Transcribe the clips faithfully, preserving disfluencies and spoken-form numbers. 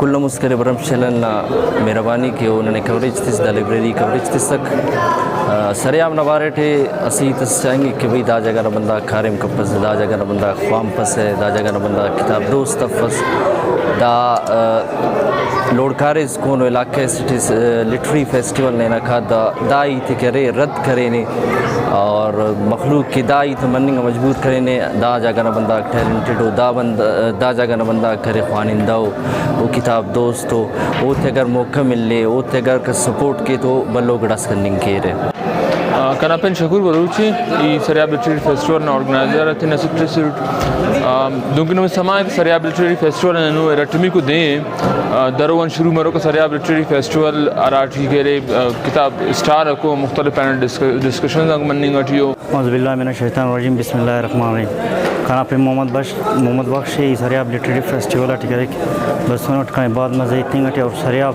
الم است کرے برمش چینل نا مہربانی کہ او ننے کوریج تس، دا لائبریری کوریج تسک۔ آ، سریاب نا بارے ٹی اسہ ہیت اس چاہنگک کہ بھئی دا جاگہ نا بندغ کاریم کپسہ، دا جاگہ نا بندغ خوانپسہ، دا جاگہ نا بندغ کتاب دوست افس۔ دا، آ، لوڑ کاریز کونو علاقہ اسے ٹی، آ، لٹریری فیسٹیول نا انعقاد دا، دا ہیت ءِ کہ ارے رد کرینے اور مخلوق کہ دا ہیت مننگ آ مجبور کرینے۔ دا جاگہ نا بندغ ٹیلنٹڈ ءُ، دا بند-، دا جاگہ نا بندغ کہ ارے خوانندہ ءُ، او کتاب دوست ءُ، اوتے اگر موقع ملے، اوتے اگر کس سپورٹ کے تو بھلو گڑاس کننگ کیرہ۔ آ، کنا پن شکور بلوچ ءِ، ای سریاب لٹریری فیسٹیول نا آرگنائزر آتینا سیکرٹری سے اٹ۔ آ، دنکہ نمے سما ءِ کہ سریاب لٹریری فیسٹیول نا نو ارٹمیکو دے ءِ، آ، درو آن شروع مروکا سریاب لٹریری فیسٹیول ہراٹی کہ ارے، آ، کتاب اسٹال اکو، مختلف پینل ڈسک-، ڈسکشنز آک مننگ اٹی ءُ۔ اعوذ باللہ من الشیطان الرجیم، بسم اللہ الرحمن الرحیم۔ کنا پن محمد بخش، محمد بخش ءِ، ای سریاب لٹریری فیسٹیول اٹی کریک۔ بسونٹ کنے بھاز مزہ ایتنگ اٹی اور سریاب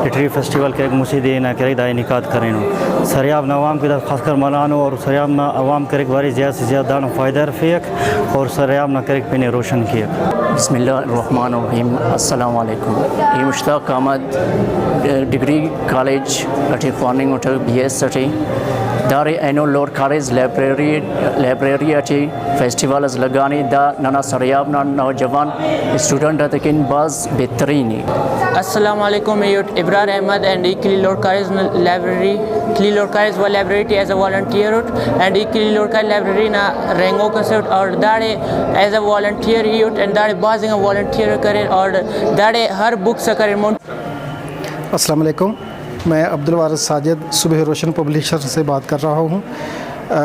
لٹریری فیسٹیول کریک، مسہ دے نا کریک، دا انعقاد کرینو۔ سریاب نا عوام کہ دا خاص کر ملانو اور سریاب نا عوام کریک بارے زیات سے زیات داڑان فائدہ ہرفیک اور سریاب نا کریک پن ءِ روشن کیک۔ بسم اللہ الرحمن الرحیم۔ السلام علیکم۔ ای مشتاق احمد، ڈگری کالج اٹی خواننگ اٹہ، بی ایس اٹی۔ داڑے اینو لوڑ کاریز لائبریری، لائبریری اٹی فیسٹیول اس لگانے، دا ننا سریاب نا نوجوان اسٹوڈنٹ آتے کن بھاز بہترین ءِ۔ السلام علیکم، ای اٹ ابرار احمد اینڈ ای کلی لوڑ کاریز نا لائبریری، کلی لوڑ کاریز و لائبریری ٹی ایز اے والنٹیئر اٹ اینڈ ای کلی لوڑ کاریز لائبریری نا رہینگوک اسے اٹ اور داڑے ایز اے والنٹیئر ای اٹ اینڈ داڑے بھاز انگا والنٹیئر کریر اور داڑے ہر بکس کریر مون۔ السلام علیکم، میں عبدالوارث ساجد، صبح روشن پبلشر سے بات کر رہا ہوں۔ آ،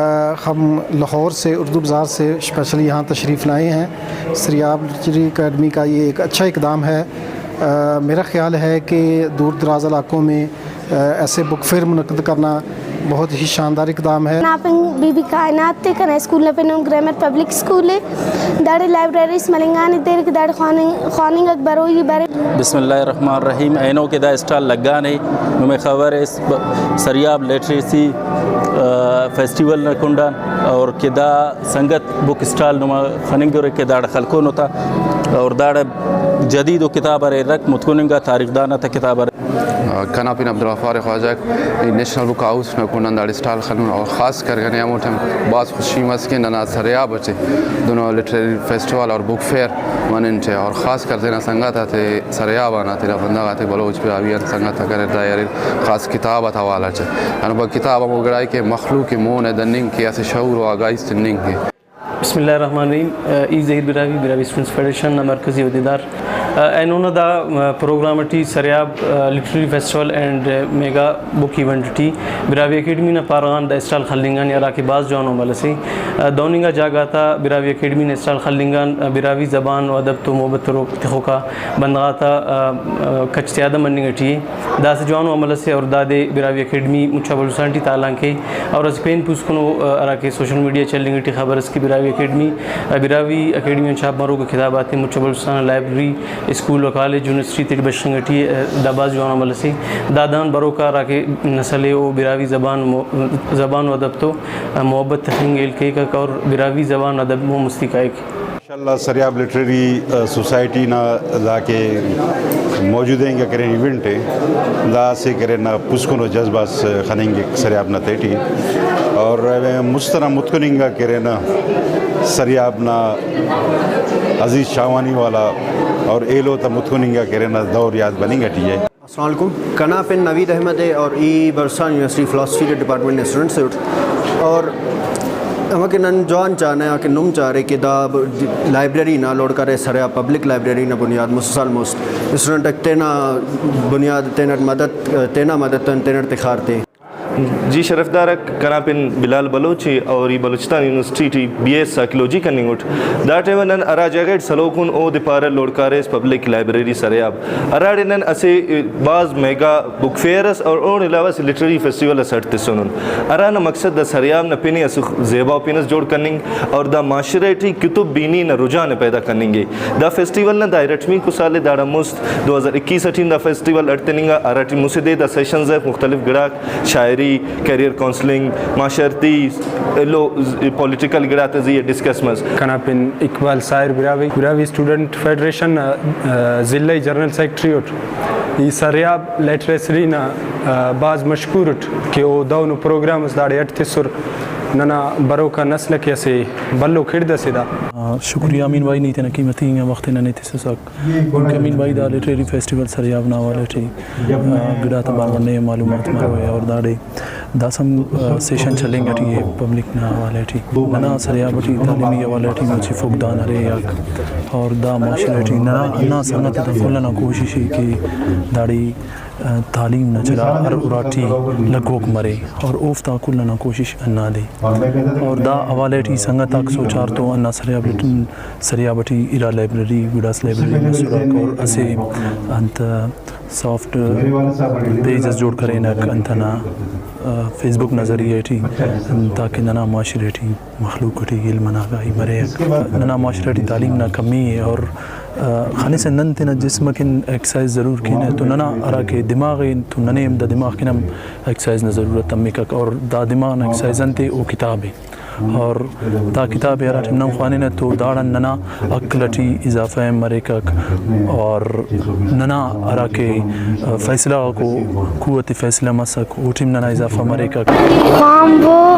ہم لاہور سے، اردو بازار سے اسپیشلی یہاں تشریف لائے ہیں۔ سریاب لٹریری اکیڈمی کا یہ ایک اچھا اقدام ہے۔ آ، میرا خیال ہے کہ دور دراز علاقوں میں، آ، ایسے بک فیئر منعقد کرنا بہت ہی شاندار اقدام ہے۔ نا پن بی بی کائنات تے، کنا اسکول نا پن نون گرامر پبلک اسکول ءِ۔ داڑے لائبریریز ملنگانے دیر کہ داڑے خواننگ، خواننگ اک بروئی برے۔ بسم اللہ الرحمن الرحیم۔ اینو کہ دا اسٹال لگانے، نمے خبر اس ب-، سریاب لٹریسی، آ، فیسٹیول نا کنڈان اور کہ دا سنگت بک اسٹال نما خننگرے کہ داڑے خلکونو تا اور داڑے جدید و کتاب ارے رکھ متکن انگا تاریخ دان آتا کتاب ارے۔ کنا پن عبدالغفار خواجہ، ای نیشنل بک ہاؤس نا کنڈ آن داڑے اسٹال خلنو اور خاص کر کنے ہمو ٹائم بھاز خوشی مس کہ ننا سریاب اٹی دنو لٹریری فیسٹیول اور بک فیئر مننٹ ءِ اور خاص کر تینا سنگت آتے سریاب آن تینا بندغ آتے بلوچ براہوئی آن سنگت آک اریر دا اریر خاص کتاب آتا حوالہ ٹی۔ ہنو با کتاب ہمو گڑائے کہ مخلوق ءِ مون ءِ دننگ کہ اسہ شعور و آگاہی اس تننگ کہ۔ بسم اللہ الرحمن الرحیم۔ ای ظہیر براہوئی، براہوئی اسٹوڈنٹس فیڈریشن نا مرکزی عہدیدار۔ اینو نا دا پروگرام ٹی Sariab literary festival and mega book event ٹی براہوئی اکیڈمی نا پارہ غان دا اسٹال خلنگانے، ہراکہ بھاز جوانو عمل اسے۔ دہننگا جاگہ تا براہوئی اکیڈمی نا اسٹال خلنگان براہوئی زبان و ادب تو محبت تروک تخوکا بندغاتا کچ زیادہ مننگ ٹی ءِ۔ دا اسہ جوانو عمل اسے اور دادے براہوئی اکیڈمی مچا بلوچستان ٹی تالان کے اور اسہ پین پوسکنو، آ، ہراکہ سوشل میڈیا چلینگ ٹی خبر اس کہ براہوئی اکیڈمی، آ، براہوئی اکیڈمی آن چھاپ مروکا کتاب آتے مچا بلوچستان نا لائبریری، اسکول و کالج، یونیورسٹی تیٹی بشخنگ ٹی ءِ۔ آ، دا بھاز جوان عمل اسے۔ دادان بروکا ہراکہ نسل ءِ او براہوئی زبان مو-، زبان و ادب تو، آ، محبت تخنگ ہیل کیکک اور براہوئی زبان و ادب مون مستی کائک۔ ماشاءاللہ، سریاب لٹریری، آ، سوسائٹی نا دا کہ موجودہ انگا کرین ایونٹ ءِ، دا اسہ کرین نا پوسکنو جذبہ اس خننگک سریاب نا تہٹی، اور مست ئنا متکن انگا کرین نا سریاب نا عزیز شاہوانی والا اور ایلو تا متکن انگا کرین نا دور یاد بننگ ٹی ءِ۔ السلام علیکم، کنا پن نوید احمد ءِ اور ای بلوچستان یونیورسٹی فلاسفی ڈپارٹمنٹ نا اسٹوڈنٹ سے اٹ۔ اور ہمکہ نن جوان چانہ کہ نم چارے کہ دا ب-، لائبریری نا لوڑ کرے سریا پبلک لائبریری نا بنیاد مسہ سال مست اسٹوڈنٹ آک تینا بنیاد تینٹ مدد، تینا مدد تون تینٹ تخار تے۔ جی شرفدار آک، کنا پن بلال بلوچ ءِ اور ای بلوچستان یونیورسٹی ٹی بی ایس سائیکولوجی کننگ اٹ۔ دا ٹائم آ نن ہرا جاگہ ٹی سلوک ان اودے پارہ لوڑ کاریز پبلک لائبریری سریاب، ہراڑے نن اسہ بھاز میگا بک فیئر اس اور اوڑے علاوہ اسہ لٹریری فیسٹیول اس اڈ تسونن، ہرانا مقصد دا سریاب نا پن ءِ اسہ زیباؤ پن اس جوڑ کننگ اور دا معاشرہ ٹی کتب بینی نا رجحان ءِ پیدا کننگ ءِ۔ دا فیسٹیول نا دا ارٹمیکو سال ءِ، داڑان مست دو ہزار اکیس ٹی دا فیسٹیول اڈ تننگا، ہراٹی مسہ دے دا سیشنز ءِ مختلف گڑاک شاعری، کیریئر کونسلنگ، معاشرتی ایلو پولیٹیکل گڑاتے زی آ ڈسکس مس۔ کنا پن اقبال ساحر براہوئی، براہوئی اسٹوڈنٹ فیڈریشن نا، آ، ضلعی جنرل سیکرٹری اٹ۔ ای سریاب لٹریسری نا، آ، بھاز مشکور اٹ کہ او دہنو پروگرام اس داڑے اڈ تسر، ننا بروکا نسل کہ اسہ بھلو کڑد اسے دا۔ آ، شکریہ امین بھائی، نی تینا قیمتی انگا وخت ءِ ننے تسسک۔ دنکہ امین بھائی دا لٹریری فیسٹیول سریاب نا حوالہ ٹی، آ، گڑاتا بارو ننے معلومات مروئے اور داڑے داسہ ہم، آ، سیشن چلینگ ٹی ءِ پبلک نا حوالہ ٹی۔ ننا سریاب ٹی تعلیمی حوالہ ٹی مچے فقدان ارے آک اور دا معاشرہ ٹی ننا ہندا سنگت آتا کل ئنا کوشش ءِ کہ داڑے، آ، تعلیم نا چراغ ہر اراٹی لگوک مرے اور اوفتا کل ئنا کوشش ہندادے۔ اور دا حوالہ ٹی سنگت آک سوچار تو ہندا سریاب ٹی، سریاب ٹی ارا لائبریری، گڑاس لائبریری مسرک اور اسہ انت سافٹ پیج اس جوڑ کرینک انت ئنا، آ، فیس بک نا ذریعہ ٹی، تاکہ ننا معاشرہ ٹی مخلوق ٹی علم نا آگاہی مریک۔ ننا معاشرہ ٹی تعلیم نا کمی ءِ اور، آ، خنسہ نن تینا جسم کن ایکسرسائز ضرور کینہ تو ننا ہراکہ دماغ ءِ تو ننے ہم دا دماغ کن ہم ایکسرسائز نا ضرورت تمکک اور دا دماغ نا ایکسرسائز انت ءِ؟ او کتاب ءِ۔ اور دا کتاب ءِ ہراٹائم نن خواننہ تو داڑان ننا عقل ٹی اضافہ ہم مریکک اور ننا ہراکہ فیصلہ غاکو قوت فیصلہ مسک اوٹی ہم ننا اضافہ مریکک۔ خوانبو،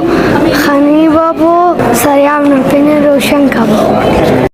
خنیببو، سریاب نا پن ءِ روشن کبو۔